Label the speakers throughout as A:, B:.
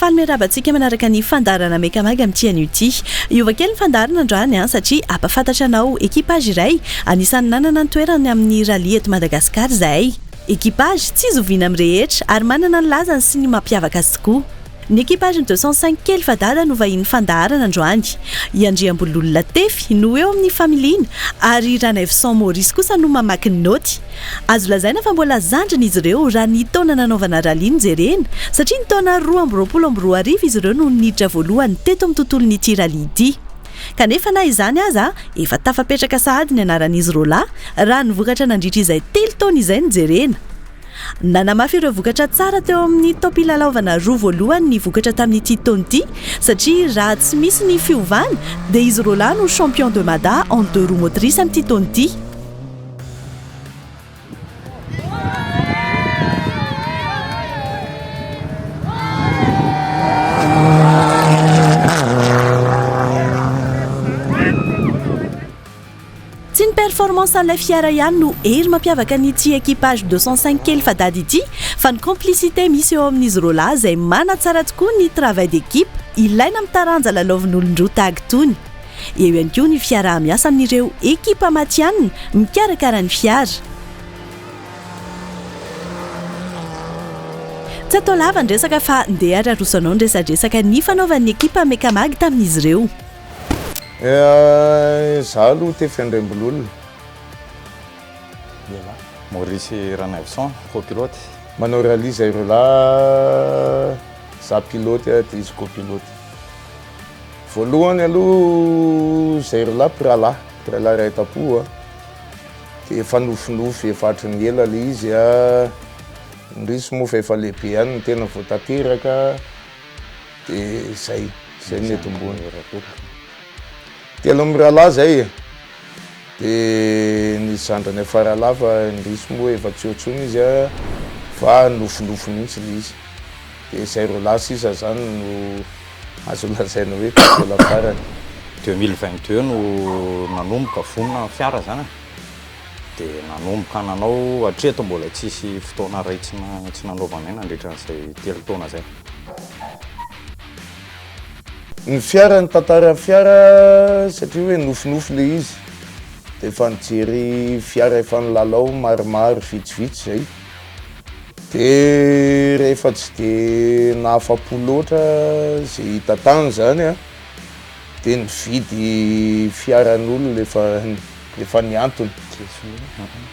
A: Faly miarahaba antsika manaraka ny fandaharana Mecamag amin'ity anio ity. Hiova kely ny fandaharana androany satria hampahafantatra anao équipage iray anisan'ny nanana ny toerany amin'ny rallye eto Madagasikara izahay. Équipage tsy zoviana amin'ny rehetra ary manana ny lazany sy ny mampiavaka azy tokoa. Ny équipage ny 205 kely fa dada no vahinin'ny fandaharana androany. I Andriambololona Tefy no eo amin'ny familiana ary Ranaivoson Maurice kosa no mamaky ny naoty. Azo lazaina fa mbola zandriny izy ireo raha ny taona nanaovana rallye no jerena satria ny taona 2022 izy ireo no niditra voalohany teto amin'ny tontolon'ity rallye ity. Kanefa na izany aza efa tafapetraka sahady ny anaran'izy roalahy raha ny vokatra nandritra izay telo taona izay no jerena. Nanamafy ireo vokatra tsara teo amin'ny taom-pilalaovana roa voalohany ny vokatra tamin'ity taona ity satria raha tsy misy ny fiovana dia izy roalahy no champion de Mada en deux roues motrices amin'ity taona ity. Tsy ny performance an'ilay fiara ihany no hery mampiavaka an'ity équipage 205 kely fa dada ity fa ny complicité misy eo amin'izy roalahy izay manatsara tokoa ny travail d'équipe ilaina amin'ny taranja lalaovin'olon-droa tahaka itony. Eo ihany koa ny fiaraha-miasa amin'ireo ekipa matihanina mikarakara ny fiara. Tsy atao lava ny resaka fa ndeha ary aroso anao ny resadresaka nifanaovan'ny ekipa Mecamag tamin'izy ireo.
B: Za aloha Tefy Andriambololona.
C: Ialahy. Maurice Ranaivoson, copilote.
B: Manao rallye zay roalahy, za pilote de izy copilote. Voalohany aloha zay roalahy mpirahalahy, mpirahalahy iray tampo a, de efa nofinofy efa hatry ny ela le izy a, indrisy moa fa efa lehibe ihany ny tena vao tanteraka. De zay, zay no nitomboany. Telo mirahalahy zay e, de ny zandriny faralahy fa indrisy moa efa tsy eo intsony izy a, fa nofinofy mihitsy le izy, de zay roalahy sisa zany no azo lazaina hoe tavela farany.
C: 2022 no nanomboka vonona ny fiara zany e, de nanomboka nanao hatreto mbola tsisy fotoana ray tsy tsy nanaovanay nandritra an'izay telo taona zay.
B: Ny fiara, ny tantaran'ny fiara satria hoe nofinofy le izy de efa nijery fiara efa nilalao maromaro vitsivitsy zay de rehefa tsy de nahafa-po loatra zay hita tany zany a de nividy fiaran'olona efa efa nihantona,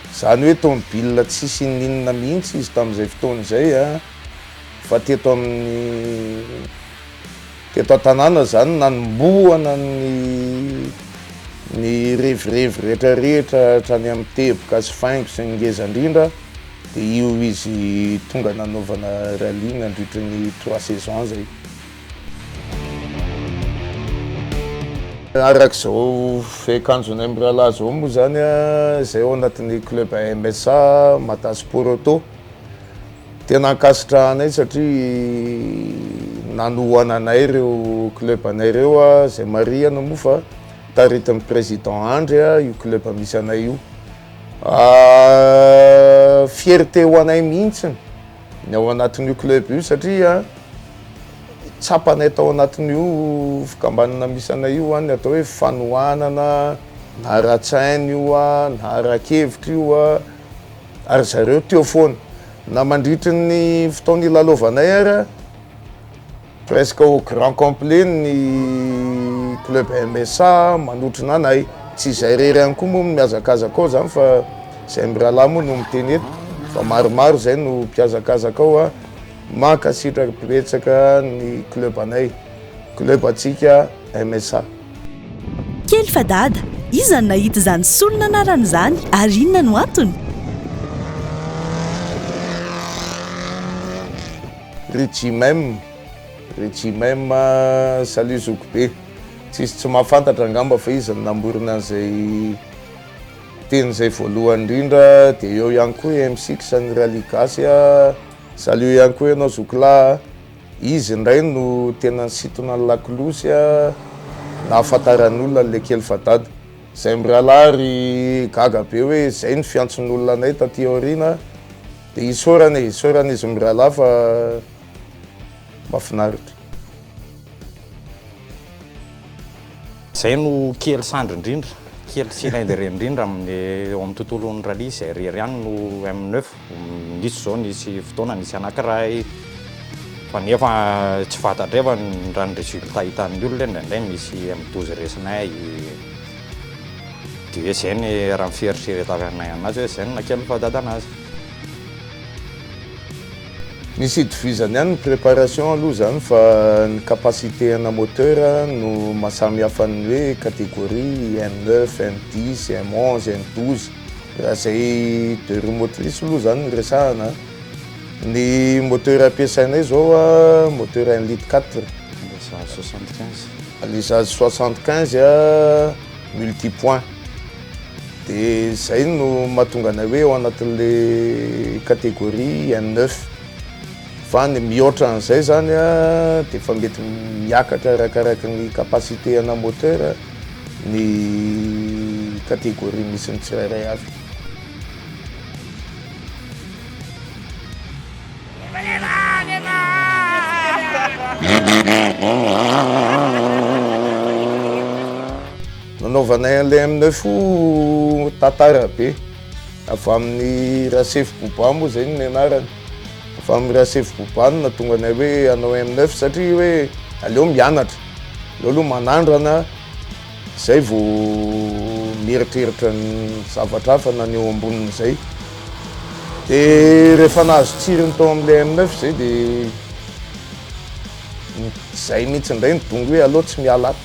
B: zany hoe tomobile tsisy inoninona mihitsy izy tamin'izay fotoana izay a. Fa teto amin'ny teto an-tanàna zany nanombohana ny ny revirevy rehetra rehetra hatrany amin'ny teboka sy faingo sy ny ngeza indrindra de io izy tonga nanaovana rallye nandritry ny trois saisons zay. Arak'izao fiakanjonay mirahalahy zao moa zany a, zay ao anatin'ny club MSA Mada Sport Auto. Tena ankasitrahanay satria nanohana anay ireo club anay ireo izay marihana moa fa taritin'ny président Andry io club misy anay io. Fierté ho anay mihitsy ny ao anatin'io club io satria tsapanay tao anatin'io fikambanana misy anay io ny atao hoe fanohanana na ara-tsaina io na ara-kevitra io. Ary zareo teo foana. Na mandritry ny fotoana ilalaovanay ara, presque au grand complet ny club MSA manotrona anay. Tsy izay irery ihany koa moa no mihazakazaka ao zany fa izay mirahalahy moa no miteny eto fa maromaro izay no mpihazakazaka ao a. Mankasitraka betsaka ny club anay, club antsika MSA.
A: Kely fa dada, iza no nahita izany solon'anarana izany ary inona no antony?
B: Ry Jimem, ry Jimem salut zoky be, tsisy tsy mahafantatra angamba fa izy no namorona an'izay teny izay voalohany indrindra, dia eo ihany koa i M-six ny rallye gasy a, salut ihany koa ianao zoky lahy a. Izy indray no tena nisintona ny lakolosy nahafantaran'olona an'ilay kely fa dada. Izay mirahalahy ry gaga be hoe izay no fiantson'olona anay taty aoriana dia isaorana e, isaorana izy mirahalahy fa mahafinaritra.
C: Izay no kely sandry indrindra, kely cylindre indrindra amin'ny eo amin'ny tontolon'ny rallye, izay irery ihany no M neuf. Nisy izao nisy fotoana nisy anankiray fa nefa tsy fantatray fa raha ny résultat hitan'ny olona indraindray misy M 12 resinay dia hoe izay ny raha ny fieritreretanay anazy hoe izay no nahakely ny fahadadana azy.
B: Misy itovizany ihany ny préparation aloha izany fa ny capacité ana moteur no mahasamy hafa ny hoe catégorie M neuf, M dix, M onze, M 12. Raha izay deux roues motrices aloha izany no resahana an. Ny moteur ampiasainay izao an, moteur un litre quatre.
C: Alésage 75.
B: Alésage 75 an, multipoint. Dia izay no mahatonga anay hoe ao anatin'ilay catégorie M neuf. Fa ny mihoatra an'izay izany an, dia efa mety miakatra arakaraky ny capacité ana moteur ny catégorie misy ny tsirairay avy. Nanaovanay an'ilay M neuf io tantara be, avy amin'ny Rasefo Boba moa izay no nianarana, avy amin'ny Rasefo Boba no nahatonga anay hoe hanao M neuf satria hoe aleo mianatra, aleo aloha manandrana izay vao mieritreritra ny zavatra hafa na ny eo ambonin'izay. Dia rehefa nahazo tsirony tao amin'ilay M neuf izay dia izay mihitsy indray no dongy hoe aleo tsy miala ato.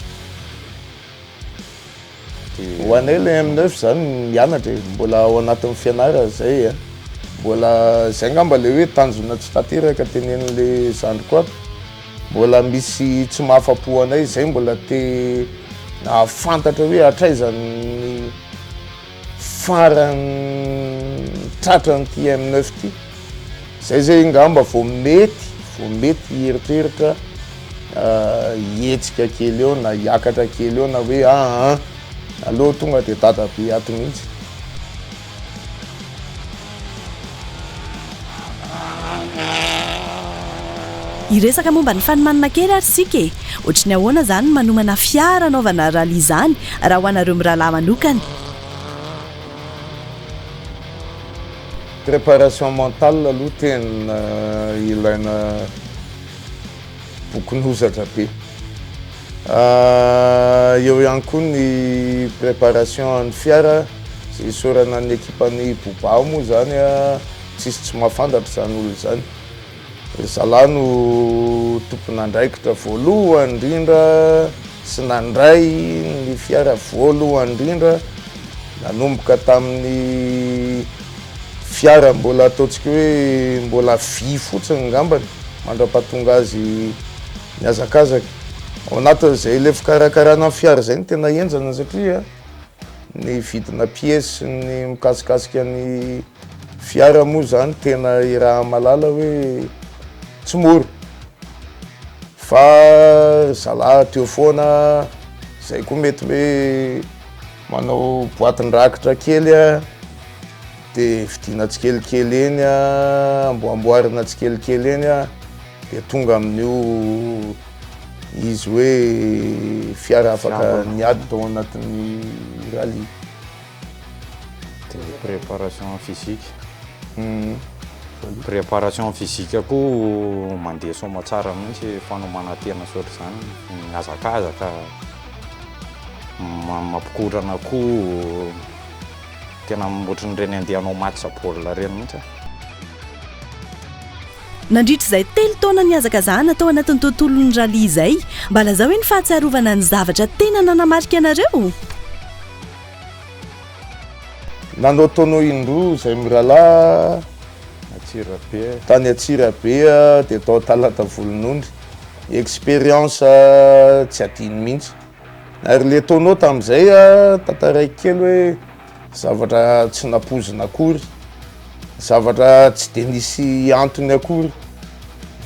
B: Ho anay ilay M neuf zany mianatra e, mbola ao anatin'ny fianarana zay a, mbola zay angamba le hoe tanjona tsy tanteraka tenenin'le zandriko ato, mbola misy tsy mahafa-po anay zay mbola te hahafantatra hoe hatraiza ny farany tratran'ity M neuf ty, zay zay ngamba vao mety vao mety hieritreritra hihetsika kely eo na hiakatra kely eo na hoe aa aleo tonga de dadabe ato mihitsy.
A: Hiresaka momba ny fanomanana kely ary isika e! Ohatry ny ahoana izany ny manomana fiara hanaovana rallye izany raha ho anareo mirahalahy manokana?
B: Préparation mentale aloha tena ilaina bokon'ozatra be. Eo ihany koa ny préparation an'ny fiara izay isaorana ny ekipan'i Bouba moa izany, tsisy tsy mahafantatra izany olona izany. Ry zalahy no tompon'andraikitra voalohany indrindra sy nandray ny fiara voalohany indrindra nanomboka tamin'ny fiara mbola ataontsika hoe mbola vy fotsiny angambany mandra-pahatonga azy Mihazakazaka. Ao anatin'izay ilay fikarakarana ny fiara izay no tena henjana satria ny vidina pièces sy ny mikasikasika ny fiara moa izany tena iraha-mahalala hoe tsy mora. Fa ry zalahy teo foana, izay koa mety hoe manao boatin-drakitra kely dia vidiana tsikelikely eny, amboamboarina tsikelikely eny. Dia tonga amin'io izy hoe fiara afaka niady tao anatin'ny rallye.
C: Dia préparation physique. Préparation physique koa mandeha soamatsara mihitsy fanomanan-tena sy ohatr'izany, mihazakazaka, mampikorana koa, tena ohatran'ireny andeha hanao match baolina ireny mihitsy.
A: Nandritra izay telo taona nihazakazahana tao anatin'ny tontolon'ny rallye izay, mba lazao hoe ny fahatsiarovana ny zavatra tena nanamarika anareo?
B: Nanao tonneau indroa izay mirahalahy
C: Antsirabe.
B: Tany Antsirabe dia tao Talata Volonondry. Expérience tsy adino mihitsy. Ary le tonneau tamin'izay tantaraiko kely hoe Zavatra tsy nampoizina akory, zavatra tsy de nisy antony akory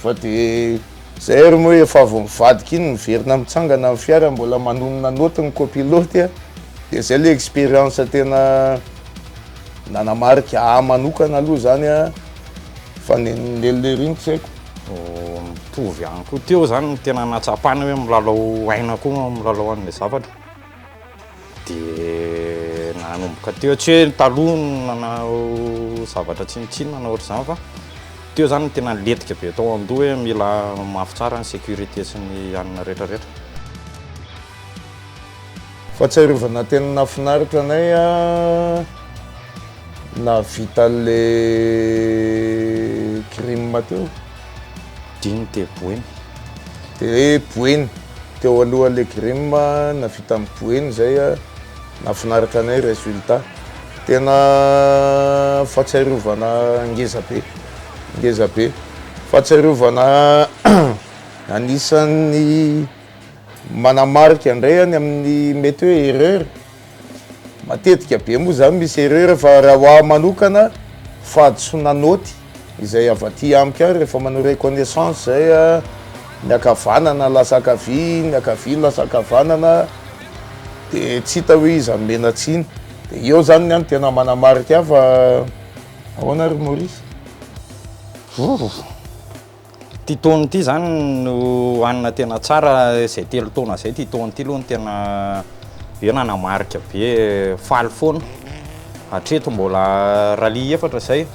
B: fa de zay ary moa efa avy mivadika iny miverina mitsangana ny fiara mbola manonona naoty ny copilote a, de zay le expérience tena nanamarika ahy manokana aloha zany a, fa ny an'i Ellery tsy haiko.
C: Mitovy ihany koa, teo zany no tena nahatsapana hoe milalao aina koa milalao an'le zavatra. Dia nanomboka teo, tsy hoe taloha nanao zavatra tsinontsinona na ohatr'izany fa teo zany no tena nilentika be tao an-doha hoe mila mafy tsara ny sécurité sy ny anona rehetra rehetra.
B: Fahatsiarovana tena nahafinaritra anay nahavita an'le crime teo.
C: Dimy dia Boeny.
B: Dia Boeny. Teo alohan'le crime nahavita an'i Boeny zay nahafinaritra anay résultat. Tena fahatsiarovana ngeza be, ngeza be. Fahatsiarovana anisan'ny manamarika indray any amin'ny mety hoe erreur. Matetika be moa zany misy erreur fa raha ho ahy manokana fahadisoana naoty izay avy aty amiko any rehefa manao reconnaissance zay a, ny ankavanana lasa ankavia, ny ankavia lasa ankavanana de tsy hita hoe iza no mena tsiny, de eo zany ny ahy no tena manamarika ahy fa ahoana ry Maurice?
C: Ity taona ity izany no hanina tena tsara izay telo taona izay, ity taona ity aloha no tena hoe nanamarika be, faly foana. Hatreto mbola rallye efatra izay,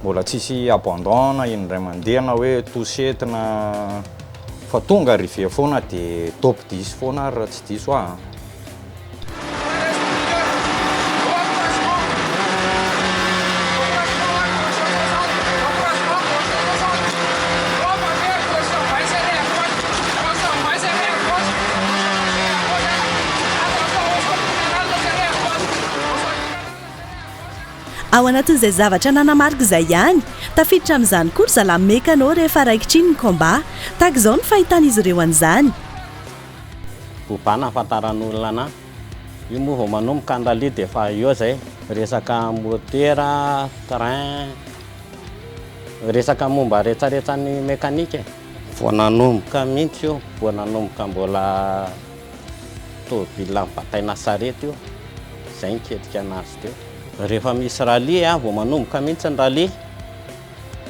C: mbola tsisy abandon na indray mandeha na hoe touchette na fa tonga arrivée foana dia top dix foana ary raha tsy diso aho an.
A: Ao anatin'izay zavatra nanamarika izay ihany, tafiditra amin'izany koa ry zalahy Mecano rehefa raikitra iny ny combat. Tahaka izao ny fahitan'izy ireo an'izany.
D: Bobà nahafantaran'olona anà. Io moa vao manomboka ny rallye dia efa eo zay, resaka motera, train, resaka momba retsaretsan'ny mekanika e. Vao nanomboka mihitsy io, vao nanomboka mbola tôbila nibataina sarety io, zay niketrika anazy teo. Rehefa misy rallye vao manomboka mihitsy ny rallye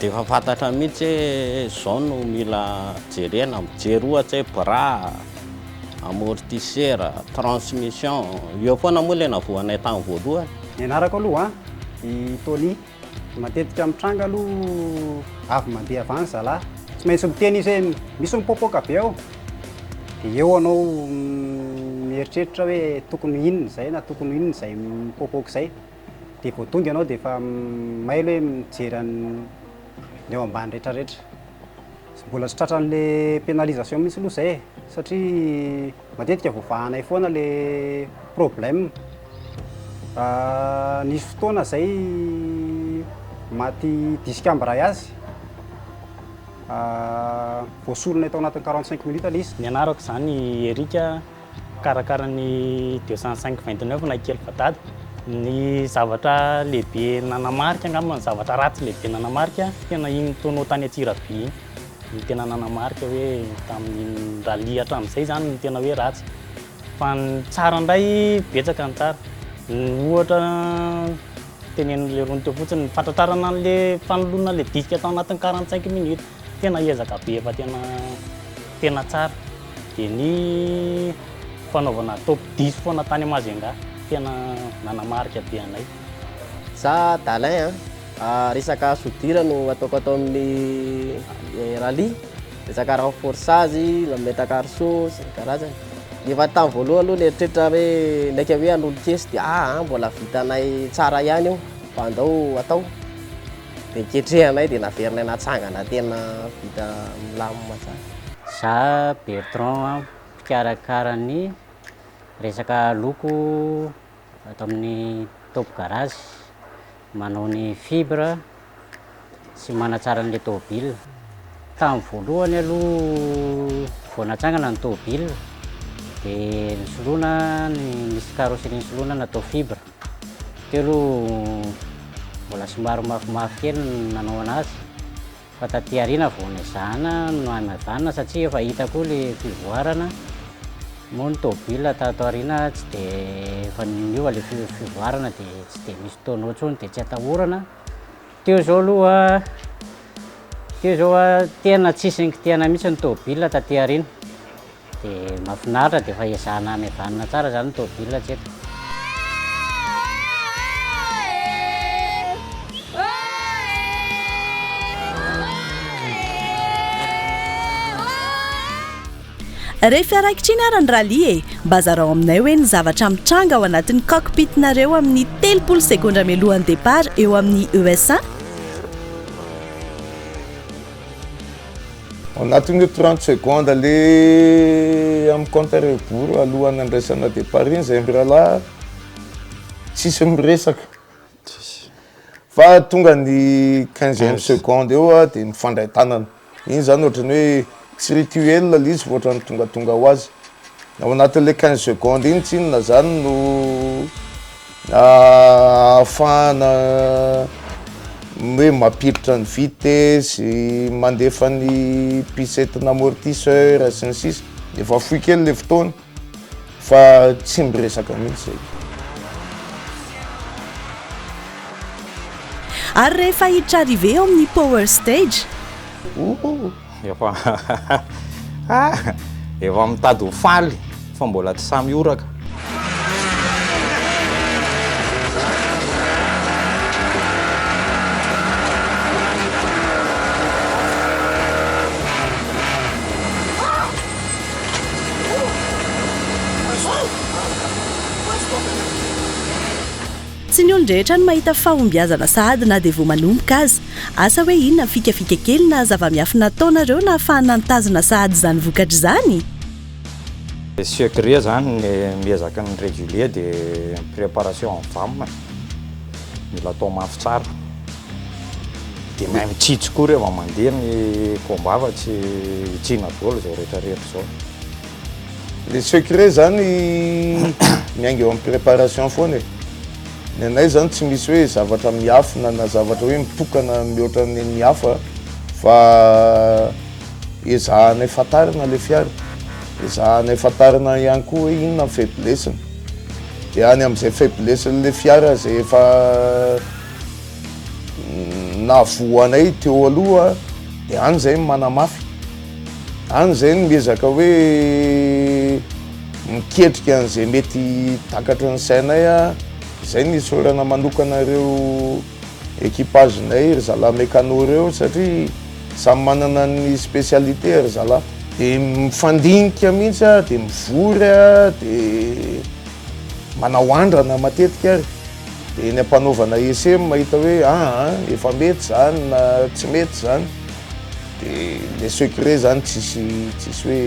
D: Dia efa fantatra mihitsy hoe izao no mila jerena, mijery ohatra hoe bras, amortisseur, transmission, eo foana moa ilay navoanay tamin'ny voalohany.
E: Ny anarako aloha an, i Tony. Matetika mitranga aloha avy mandeha avy any zalahy, tsy maintsy miteny izy hoe misy mipoapoaka be ao, dia eo anao mieritreritra hoe tokony ho inona izay na tokony ho inona izay mipoapoaka izay. Dia vao tonga ianao dia efa mailo hoe mijery an'ny eo ambany rehetra rehetra. Mbola tsy tratran'le pénalisation mihitsy aloha izay e, satria matetika voavahanay foana le problème. Nisy fotoana izay maty disque embrayage, voasolonay tao anatin'ny 45 minutes ilay izy.
F: Ny anarako izany Eric. Mikarakara ny 205 29 na kely fa dada. Ny zavatra lehibe nanamarika angamba ny zavatra ratsy lehibe nanamarika tena iny tonneau tany Antsirabe iny no tena nanamarika hoe tamin'iny rallye hatramin'izay izany no tena hoe ratsy. Fa ny tsara indray betsaka ny tsara. Ny ohatra tenenin'ilay rony teo fotsiny ny fatratrarana an'ilay fanoloana an'ilay disque tao anatin'ny 45 minutes. Tena ezaka be efa tena tena tsara. Dia ny fanaovana top dix foana tany Majunga tena nanamarika be anay.
G: Za Dalin a, resaka soudure no ataoko ato amin'ny rallye, resaka renforçage, mametaka arceau sy ny karazany. Efa tamin'ny voalohany aloha nieritreritra hoe naika hoe hanolo caisse dia aa mbola vitanay tsara ihany io fa andao atao. Dia ketrehanay dia naverinay natsangana tena vita milamina tsara.
H: Za Bertrand mpikarakara ny resaka loko ato amin'ny Top Garage, manao ny fibre sy manatsara an'ilay tôbila. Tamin'ny voalohany aloha vao natsangana ny tôbila dia nisoloina ny nisy carrosserie nisoloina natao fibre. Teo aloha mbola somary mafimafy kely ny nanao anazy fa taty aoriana vao nezahana nohamavanina satria efa hita koa le fivoarana, moa ny tôbila tato aoriana tsy de efa niova le fivoarana de tsy de misy tonneau intsony de tsy atahorana. Teo zao aloha teo zao tena tsisy nikitihana mihitsy ny tôbila taty aoriana. Dia mahafinaritra dia efa ezahana hamevanina tsara izany ny tôbila hatreto.
A: Rehefa raikitra iny ara ny rallye e! Mba zarao aminay hoe ny zavatra mitranga ao anatin'ny cockpit-nareo amin'ny 30 segondra mialohan'ny départ eo amin'ny ES 1?
B: Ao anatin'io 30 secondes le amin'ny compte à rebours alohan'ny handraisana départ iny zay mirahalahy tsisy miresaka. Fa tonga ny quinzième seconde eo a de mifandray tanana. Iny zany ohatran'ny hoe tsy rituel le izy fa ohatran'ny tongatonga ho azy. Ao anatin'le 15 secondes iny tsinona zany no ahafahana hoe mampiditra ny vitesse, mandefa ny pisette-n'amortisseur sy ny sisa. Efa fohy kely le fotoana fa tsy miresaka mihitsy zay.
A: Ary rehefa hiditra arrivée eo amin'ny power stage?
C: Ouh! Efa efa mitady ho faly fa mbola tsy sahy mihoraka.
A: Tsy ny olon-drehetra no mahita fahombiazana sahady na dia vao manomboka aza. Asa hoe inona ny fikafika kely na zava-miafina ataonareo nahafahana nitazona sahady izany vokatra izany?
C: Secret zany ny miezaka ny régulier de préparation en vam mila atao mafy tsara de mahay mitsitsy koa rehefa mandeha ny combat fa tsy hitsiana daholo izao rehetra rehetra izao.
B: Le secret zany miainga eo amin'ny préparation foana e. Ny anay zany tsy misy hoe zavatra miafina na zavatra hoe mitokana mihoatra ny an'ny hafa fa ezahanay fantarina le fiara, ezahanay fantarina ihany koa hoe inona ny faiblesse-ny. De any amin'izay faiblesse-n'le fiara zay efa nahavoa anay teo aloha de any zay manamafy. Any zay no miezaka hoe miketrika an'izay mety takatry ny sainay a, izay no isaorana manokana ireo équipage-nay ry zalahy mécano ireo satria samy manana ny spécialité ry zalahy. De mifandinika mihitsy a, de mivory a, de manao andrana matetika ary, de eny am-panaovana essai mahita hoe aa efa mety zany na tsy mety zany. De le secret zany tsisy tsisy hoe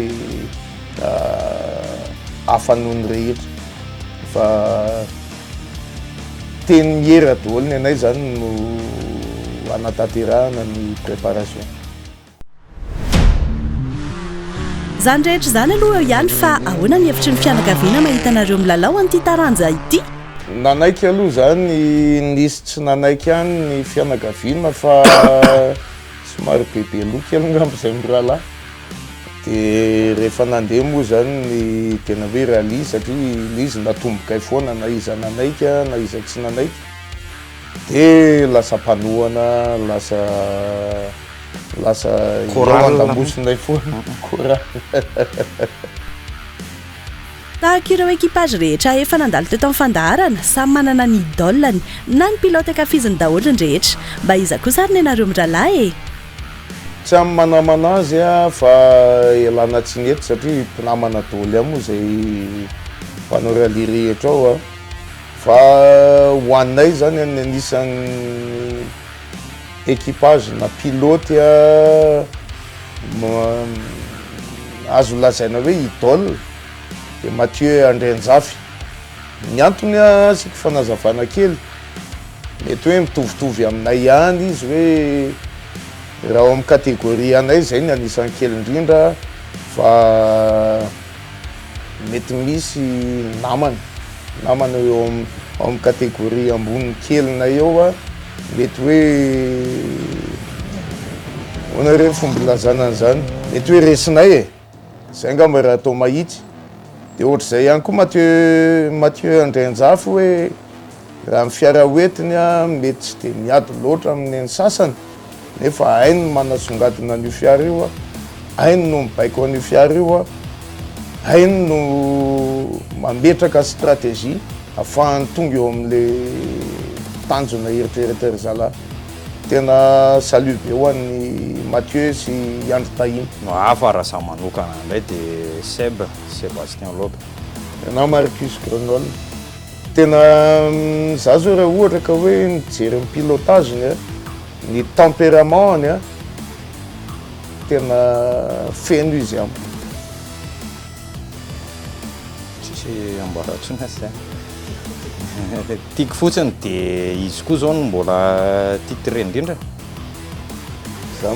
B: hafa noho ny rehetra fa teny miera daholo ny anay zany no hanatanterahana ny préparation.
A: Izany rehetra izany aloha eo ihany fa ahoana ny hevitry ny fianakaviana mahita anareo milalao an'ity taranja ity?
B: Nanaiky aloha zany nisy tsy nanaiky ihany ny fianakaviana fa Somary bebe loha kely angamba izay mirahalahy. Dia rehefa nandeha moa izany ny tena hoe rallye satria ilay izy natombokay foana na iza nanaiky na iza tsy nanaiky dia lasa mpanohana, lasa lasa eo an-damosinay foana, chorale.
A: Tahaka ireo équipage rehetra efa nandalo teto amin'ny fandaharana, samy manana ny idole-ny na ny pilote ankafiziny daholo ny rehetra. Mba iza kosa ary nenareo mirahalahy e?
B: Tsy amin'ny manamana azy aho fa ialana tsiny eto satria mpinamana daholo ihany moa izay mpanao rallye rehetra ao a! Fa ho anay izany ny anisan'ny équipage na pilote azo lazaina hoe idole dia Mathieu Andrianjafy. Ny antony asiako fanazavana kely, mety hoe mitovitovy aminay ihany izy hoe raha ao amin'ny catégorie anay izay ny anisan'ny kely indrindra fa Mety misy namana, namana eo am ao amin'ny catégorie ambony kelinay eo a, mety hoe ahoana re ny fomba ilazana an'izany, mety hoe resinay e, zay angamba raha atao mahitsy, de ohatr'izay ihany koa Mathieu Mathieu Andrianjafy hoe raha ny fiara hoentiny a mety tsy de miady loatra amin'ny an'ny sasany nefa hainy ny manasongadina an'io fiara io a, hainy no mibaiko an'io fiara io a. Hainy no mametraka stratégie afahany tonga eo amin'le tanjona eritreretin-ry zalahy. Tena salut be ho an'i Mathieu sy i Andry Tahiana.
C: No hafa raha za manokana indray de Seb, Sebastien Loeb.
B: Na Marcus Gronholm. Tena za zao raha ohatra ka hoe mijery ny pilotage-ny a, ny tempérament-ny a, tena feno izy amiko.
C: Tsisy ambara intsony aza zany. Tiako fotsiny de izy koa zao no mbola titré indrindra.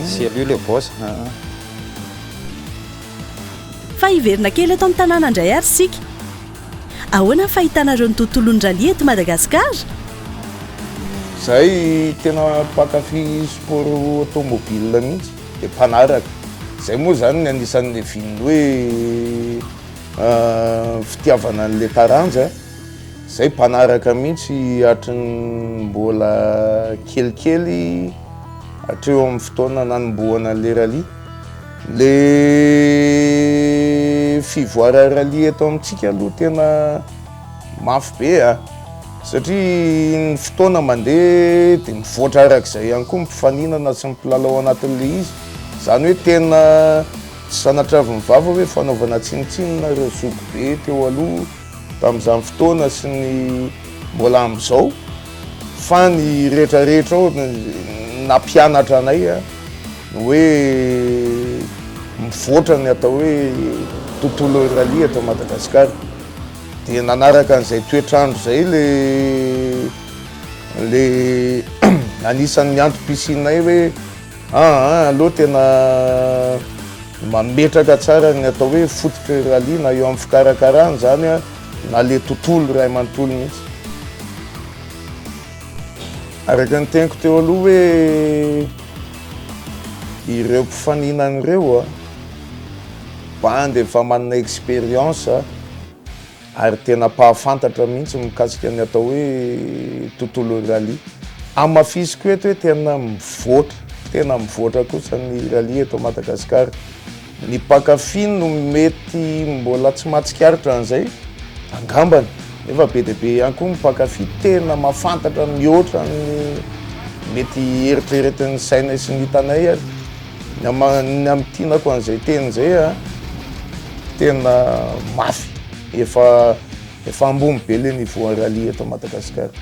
C: C'est lui le boss.
A: Fa hiverina kely eto amin'ny tanàna indray ary isika. Ahoana ny fahitanareo ny tontolon'ny rallye eto Madagasikara?
B: Zahay tena mpankafy sport automobile mihitsy dia mpanaraka. Zay moa zany ny anisan'ny niavian'ny hoe fitiavana an'ilay taranja. Zay mpanaraka mihitsy hatry ny mbola kelikely hatreo amin'ny fotoana nanombohana an'ilay rallye. Le fivoaran'ny rallye eto amintsika aloha tena mafy be a, satria ny fotoana mandeha de mivoatra arak'izay ihany koa ny mpifaninana sy ny mpilalao anatin'le izy, zany hoe tena tsy sanatriavin'ny vava hoe fanaovana tsinontsinona ireo zokibe teo aloha tamin'izany fotoana sy ny mbola amin'izao fa ny rehetrarehetra ao nampianatra anay a ny hoe mivoatra ny atao hoe tontolo rallye eto Madagasikara dia nanaraka an'izay toetr'andro izay le le anisan'ny antom-pisianay hoe aa aleo tena mametraka tsara ny atao hoe fototry rallye na eo amin'ny fikarakarana izany a na le tontolo iray manontolo mihitsy. Araka ny teniko teo aloha hoe ireo mpifaninana ireo a, bandy efa manana expérience ary tena mpahafantatra mihitsy mikasika ny atao hoe tontolon'ny rallye. Hamafisiko eto hoe tena mivoatra, tena mivoatra kosa ny rallye eto Madagasikara. Ny mpankafy no mety mbola tsy mahatsikaritra an'izay angambany, nefa be dia be ihany koa ny mpankafy tena mahafantatra mihoatra ny mety eritreretin'ny sainay sy ny hitanay ary. Ny ny hamintinako an'izay teny izay a, tena mafy, efa efa ambony be le niveau rallye eto Madagasikara.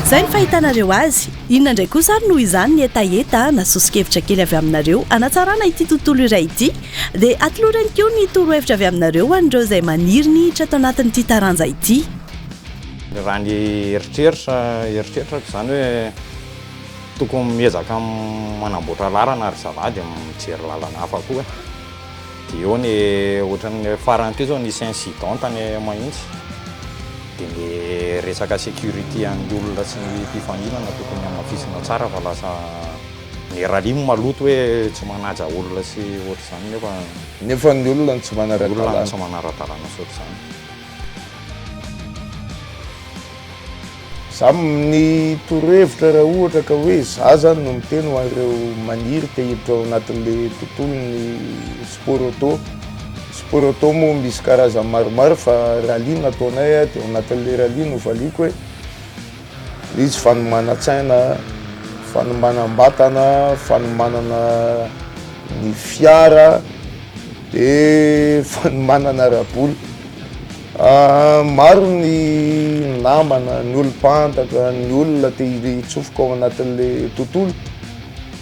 A: Izay ny fahitanareo azy. Inona indray kosa ary noho izany ny hetaheta na soso-kevitra kely avy aminareo hanatsarana ity tontolo iray ity? Dia atolory ihany koa ny torohevitra avy aminareo ho an'ireo izay maniry ny hiditra ato anatin'ity taranja ity.
C: Raha ny eritreritra, eritreritrako izany hoe tokony miezaka manamboatra lalana ry zalahy dia mijery lalana hafa koa e. Dia eo ny ohatran'ny farany teo izao nisy incident tany Mahitsy dia ny resaka sécurité an'ny olona sy ny mpifaninana tokony hamafisina tsara fa lasa ny rallye moa maloto hoe tsy manaja olona sy ohatr'izany nefa
B: Nefa ny olona no tsy
C: manara-dalàna. Ny olona no tsy manara-dalàna sy ohatr'izany.
B: Za ny torohevitra raha ohatra ka hoe za zany no miteny ho an'ireo maniry te hiditra ao anatin'le tontolon'ny sport auto. Sport auto moa misy karazany maromaro fa rallye no ataonay dia ao anatin'le rallye no valiako hoe izy fanomanan-tsaina, fanomanam-batana, fanomanana ny fiara dia fanomanana ara-bola. Maro ny namana, ny olom-pantatra, ny olona te hitsofoka ao anatin'le tontolo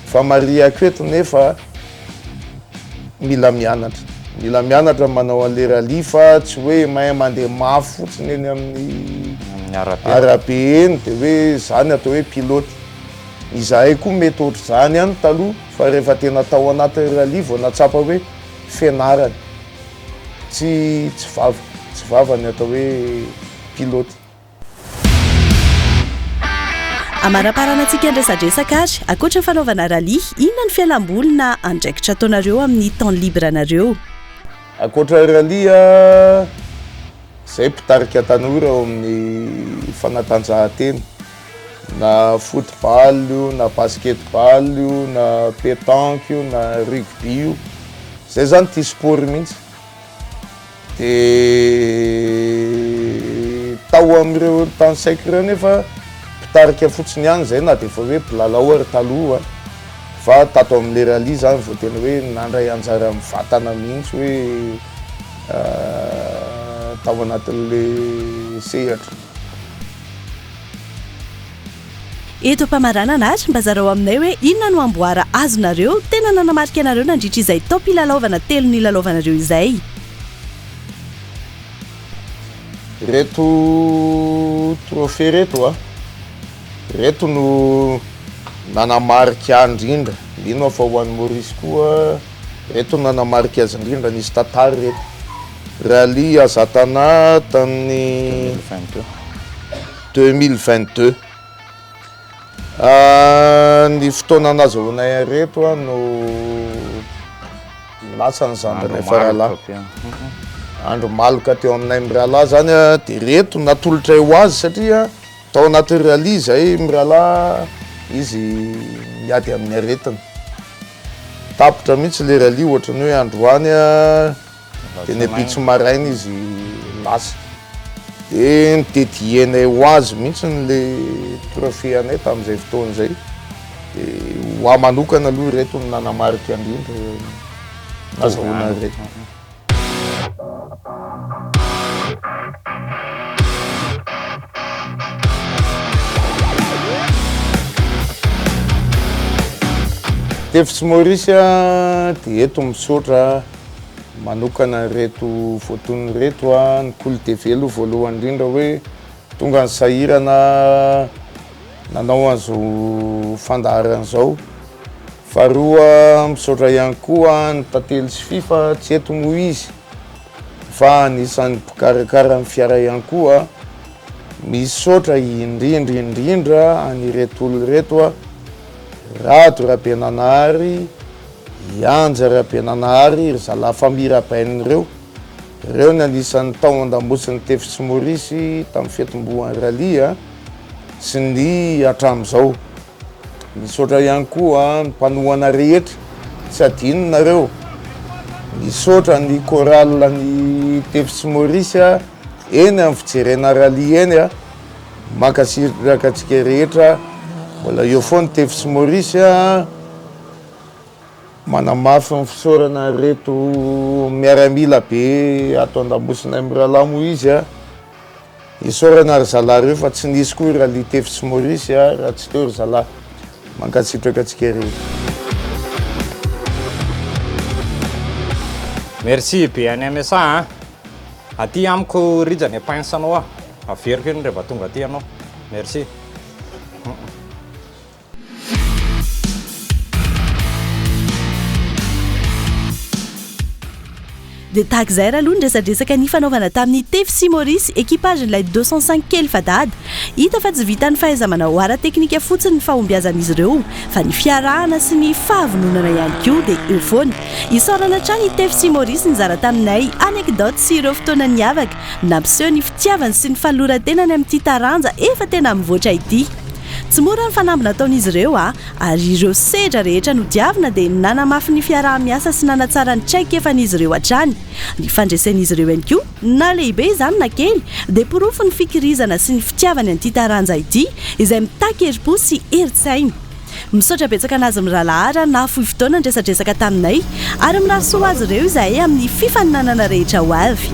B: fa marihako eto nefa mila mianatra, mila mianatra manao an'le rallye fa tsy hoe mahay mandeha mafy fotsiny eny amin'ny arabe eny de hoe zany atao hoe pilote. Izahay koa mety ohatr'izany ihany taloha fa rehefa tena tao anatin'ny rallye vao nahatsapa hoe fianarana. Tsy tsy vava, tsy vava ny atao hoe pilote.
A: Amaraparana antsika ny resadresaka ary, ankoatra ny fanaovana rallye, inona ny fialamboly na andraikitra ataonareo amin'ny temps libre anareo?
B: Ankoatra rallye, izay mpitarika tanora ao amin'ny fanatanjahantena, na football io, na basketball io, na pétanque io, na rugby io. Zay zany tia sport mihitsy. De tao amin'ireo tanisaiko ireo nefa mpitarika fotsiny ihany zay na de efa hoe mpilalao ary taloha fa tato amin'le rallye zany vao tena hoe nandray anjara mivantana mihitsy hoe tao anatin'le sehatra.
A: Eto am-pamaranana ary, mba zarao aminay hoe inona no amboara azonareo tena nanamarika anareo nandritra izay taom-pilalaovana telo nilalaovanareo izay?
B: Ireto trophée ireto a, ireto no nanamarika ahy indrindra, mino aho fa ho an'i Maurice koa ireto no nanamarika azy indrindra, nisy tantara ireto. Rallye Azatana tamin'ny 2022. Ny fotoana nazahoanay an'ireto no lasa ny zandrinay faralahy. Andro maloka teo aminay mirahalahy zany dia ireto natolotray ho azy satria tao anatin'ny rallye izahay mirahalahy izy miady amin'ny aretina. Tapitra mihitsy le rallye ohatran'ny hoe androany. Dia ny ampitso maraina izy lasa. Dia ni-dédier-nay ho azy mihitsy le trophée anay tamin'izay fotoana izay. Dia ho ahy manokana aloha ireto no nanamarika indrindra nazahoana an'ireto. Tefy sy Maurice dia eto misaotra. Manokana ireto voatonona ireto a, ny Kolo TV aloha voalohany indrindra hoe tonga ny sahirana nanao an'izao fandaharana izao. Faharoa misaotra ihany koa ny Tantely sy Fifa, tsy eto moa izy fa anisan'ny mpikarakara ny fiara ihany koa. Misaotra indrindra indrindra an'ireto olona ireto a, Rado Rabenanahary, I Anja Rabenanahary, ry zalahy famille Rabain ireo. Ireo ny anisan'ny tao an-damosin'ny Tefy sy Maurice tamin'ny fiatombohan'ny rallye sy ny hatramin'izao. Misaotra ihany koa ny mpanohana rehetra, tsy adino nareo. Misaotra ny chorale ny Tefy sy Maurice eny amin'ny fijerena rallye eny. Mankasitraka antsika rehetra. Mbola eo foana Tefy sy Maurice. Manamafy ny fisaorana an'ireto miaramila be ato an-damosinay mirahalahy moa izy a. Isaorana ry zalahy ireo fa tsy nisy koa i Ralitefy sy Maurice a, raha tsy teo ry zalahy. Mankasitraka antsika rehetra.
C: Merci be any MSA a. Aty amiko Rija ny pince anao a. Averiko iny rehefa tonga aty ianao. Merci.
A: Dia tahaka izay ary aloha ny resadresaka nifanaovana tamin'i Tefy sy Maurice, ekipazin'ilay 205 kely fa dada. Hita fa tsy vitan'ny fahaiza-manao ara-teknika fotsiny ny fahombiazan'izy ireo fa ny fiarahana sy ny fahavononana ihany koa dia eo foana. Isaorana hatrany i Tefy sy Maurice nizara taminay anecdotes sy ireo fotoana niavaka nampiseho ny fitiavany sy ny fanoloran-tenany amin'ity taranja efa tena mivoatra ity. Tsy mora ny fanamby nataon'izy ireo ary ireo sedra rehetra nodiavina dia nanamafy ny fiaraha-miasa sy nanatsara ny traikefan'izy ireo hatrany. Ny fandresen'izy ireo ihany koa, na lehibe izany na kely, dia porofon'ny fikirizana sy ny fitiavany an'ity taranja ity izay mitaky herim-po sy herin-tsaina. Misaotra betsaka an'azy mirahalahy raha nahafoy fotoana niresadresaka taminay ary mirary soa ho azy ireo izahay amin'ny fifaninanana rehetra ho avy.